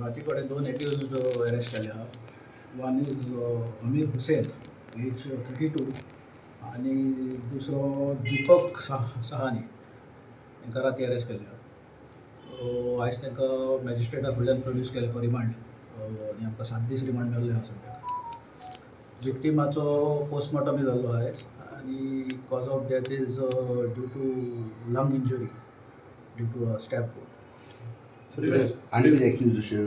राती कडेन दोन एक्युज्ड अरेस्ट केले आहा. One is Amir Hussain, age 32, आनी दुसरो दीपक सहानी. तांकां राती अरेस्ट केले आहा. सो आयज तांकां मॅजिस्ट्रेटा फुडल्यान प्रोड्यूस केले फॉर रिमांड आनी आमकां 7 दीस रिमांड मेळ्ळें आहा सद्याक. विक्टिमाचो पोस्टमॉर्टमूय जाल्लो आयज आनी cause of death is due to lung injury due to a stab wound. आनी कितें एक्यूज अशें?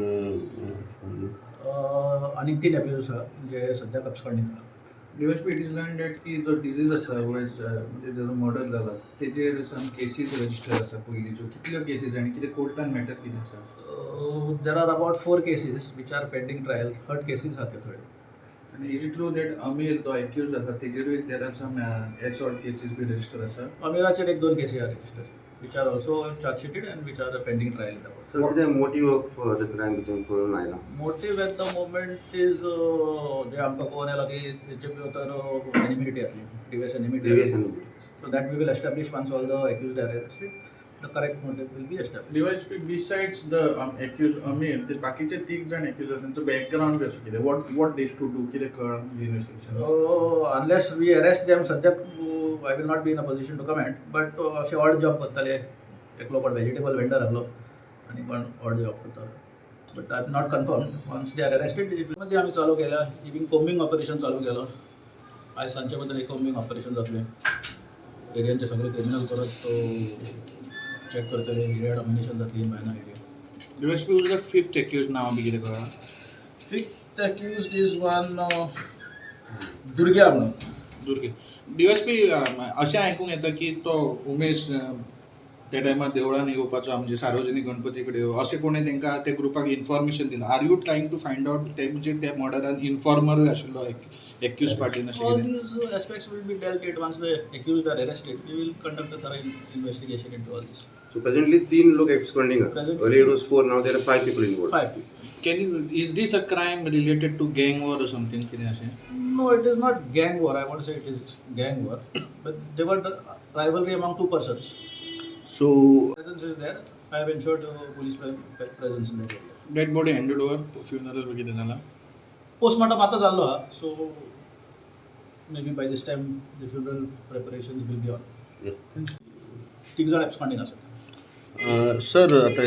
आनीक तीन एक्युज आसा जे सद्याक अबस्कॉन्डिंग आहा. DySP, it is learn that की जो डिजीज आसा, म्हणजे जेजो मर्डर जाला, तेजेर सम केसीस रजिस्टर आसा पयलींच्यो. कितल्यो केसीस आनी कितें कोर्टान मॅटर कितें आसा? There are about four cases which are pending trial. Hurt cases आहा ते थोडे. आनी is it true that Amir जो एक्यूज आसा, तेजेरूय there are some assault cases B register आसा? अमीराचेर एक दोन केसी आहा register, which are also chargesheeted and which are pending trial in the court. Sir, कितें मोटीव ऑफ the crime कितें कळून आयला? Motive at the moment is, जे आमकां कळोन येयला की तेचे भितर एनिमिटी आसली, previous enmity. Previous enmity. So that we will establish once all the accused are arrested. The correct motive will be established. DySP, besides the accused Amir, ते बाकीचे तीग जाण एक्यूज आसा, तेंचो बॅकग्रावंड बी असो कितें, what they used to do, कितें कळ्ळां investigation? Unless we arrest them, सद्याक I will not be in a position to comment, but अशे ऑड जॉब करताले. एकलो कोण वेजिटेबल वेंडर आहलो आनी कोण ऑड जॉब करतालो, but I am not confirm. Once they are arrested, मध्ये आमी चालू केल्या, इवीन कोम्बिंग ऑपरेशन चालू केलं. आयज सांजचे बद्दल एक कोम्बिंग ऑपरेशन जातलें. एरियांचे सगळे क्रिमिनल परत चॅक करतले. एरिया डॉमिनेशन जातली इन बायना area. DySP, who's the fifth accused नांव बी कितें कळ्ळां? Fifth accused is one Durga म्हणून. दुर्गे. डीवायएसपी, अशें आयकूंक येता की तो उमेश त्या टायमार देवळान येवपाचो, म्हणजे सार्वजनीक गणपती कडेन, अशें कोणें तांकां त्या ग्रुपाक इन्फॉर्मेशन दिलां. Are you trying to find out ते म्हणजे त्या मर्डरान इन्फॉर्मरूय आशिल्लो एक्यूज पार्टीन, अशें All कितें? these aspects will be dealt with once the accused are arrested. We will conduct a thorough investigation into all this. So presently तीन लोक absconding आहा. Presently- Earlier it was four, now there are five people involved. Five people. Can you is this a crime related to gang war or something, कितें अशें? No, it is not gang war. I won't say it is gang war, but there were the rivalry among two persons. So Presence is there. I have ensured police presence in that area. Dead body handed over, funeral बी कितें जालां? Postmortem आता जाल्लो आहा, so maybe by this time the funeral preparations will be on. तीग जाण absconding आसात. Sir, आता